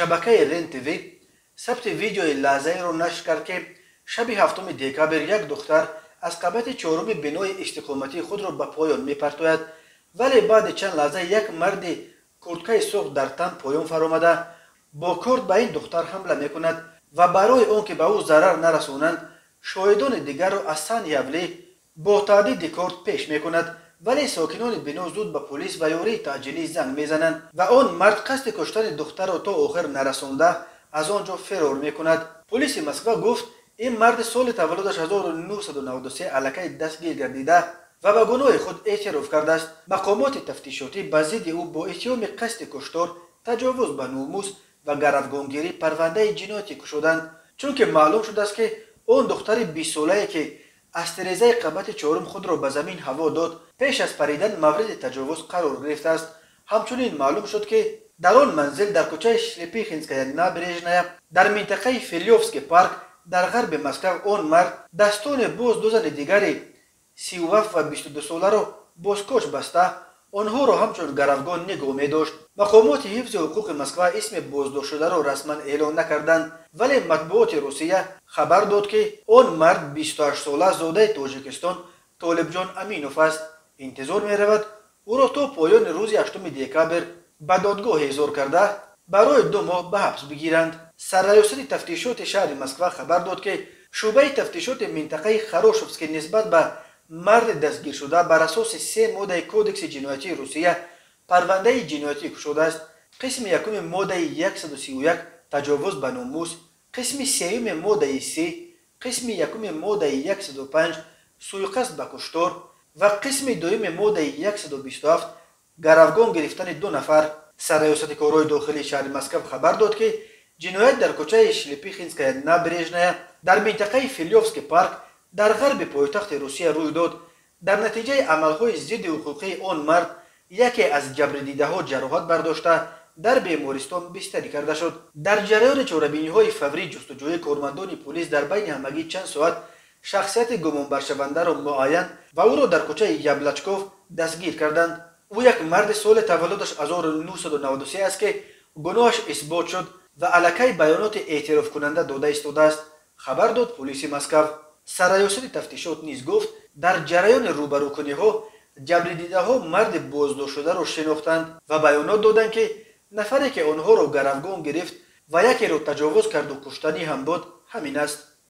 Шабакаи Рен-ТВ сабти видеои лаҳзаеро нашр кард, ки шаби 7 декабр як духтар аз қабати 4-уми бинои истиқоматии худро ба поён мепартояд, вале баъди чанд лаҳза як марди курткаи сурх дар тан поён фаромада бо корд ба ин духтар ҳамла мекунад ва барои он ки ба ӯ зарар нарасонанд, шоҳидони дигарро аз саҳни ҳавлӣ бо таҳдиди корд пеш мекунад. Вале сокинони бино зуд ба полис ва ёрии таъҷилӣ занг мезананд ва он мард қасди куштани духтарро то охир нарасонда аз он ҷо фирор мекунад. Полиси Москва гуфт, ин марди соли таваллудаш 1993 аллакай дастгир гардида ва ба гуноҳи худ эътироф кардааст. Мақомоти тафтишотӣ ба зидди ӯ бо иттиҳоми қасди куштор, таҷовуз ба номус ва гаравгонгирӣ парвандаи ҷиноятӣ кушоданд, чунки маълум шудааст, ки он духтари 20-солае, ки аз тирезаи қабати 4-ум худро ба замин ҳаво дод, пеш аз паридан мавриди таҷовуз қарор гирифтааст. Ҳамчунин маълум шуд, ки дар он манзил дар кӯчаи Шлепихинская набережная дар минтақаи Филёвский парк дар ғарби Москва он мард дастони боз ду зани дигари 37 ва 22-соларо бо скотч баста, онҳоро ҳамчун гаравгон нигоҳ медошт. Мақомоти ҳифзи ҳуқуқи Москва исми боздоштшударо расман эълон накарданд, вале матбуоти Русия хабар дод, ки он мард 28-сола зодаи Тоҷикистон Толибҷон Аминов аст. Интизор меравад, ӯро то поёни рӯзи 8 декабр ба додгоҳ эҳзор карда, барои 2 моҳ ба ҳабс бигиранд. Сарраёсати тафтишоти шаҳри Москва хабар дод, ки шӯъбаи тафтишоти минтақаи Хорошевский нисбат ба марди дастгиршуда бар асоси 3 моддаи Кодекси ҷиноятии Русия парвандаи ҷиноятӣ кушодааст. Қисми якуми моддаи 131 таҷовуз ба номус, қисми сеюми моддаи 3, қисми якуми моддаи 105 суиқасд ба куштор ва қисми дуюми моддаи 127 гаравгон гирифтани 2 нафар. Сарраёсати корҳои дохилии шаҳри Москва хабар дод, ки ҷиноят дар кӯчаи Шлепихинская набережная дар минтақаи Филёвский парк дар ғарби пойтахти Русия рӯй дод. Дар натиҷаи амалҳои зидди ҳуқуқии он мард яке аз ҷабрдидаҳо ҷароҳат бардошта, дар бемористон бистарӣ карда шуд. Дар ҷараёни чорабиниҳои фаврӣ ҷустуҷӯи кормандони полис дар байни ҳамагӣ чанд соат шахсияти гумонбаршавандаро муайян ва ӯро дар кӯчаи Яблочков дастгир карданд. Ӯ як марди соли таваллудаш 1993 аст, ки гуноҳаш исбот шуд ва аллакай баёноти эътирофкунанда дода истодааст, хабар дод полиси Москва. Сарраёсати тафтишот низ гуфт, дар ҷараёни рӯбарӯкуниҳо ҷабрдидаҳо марди боздоштшударо шинохтанд ва баёнот доданд, ки нафаре, ки онҳоро гаравгон гирифт ва якеро таҷовуз карду куштанӣ ҳам буд, ҳамин аст.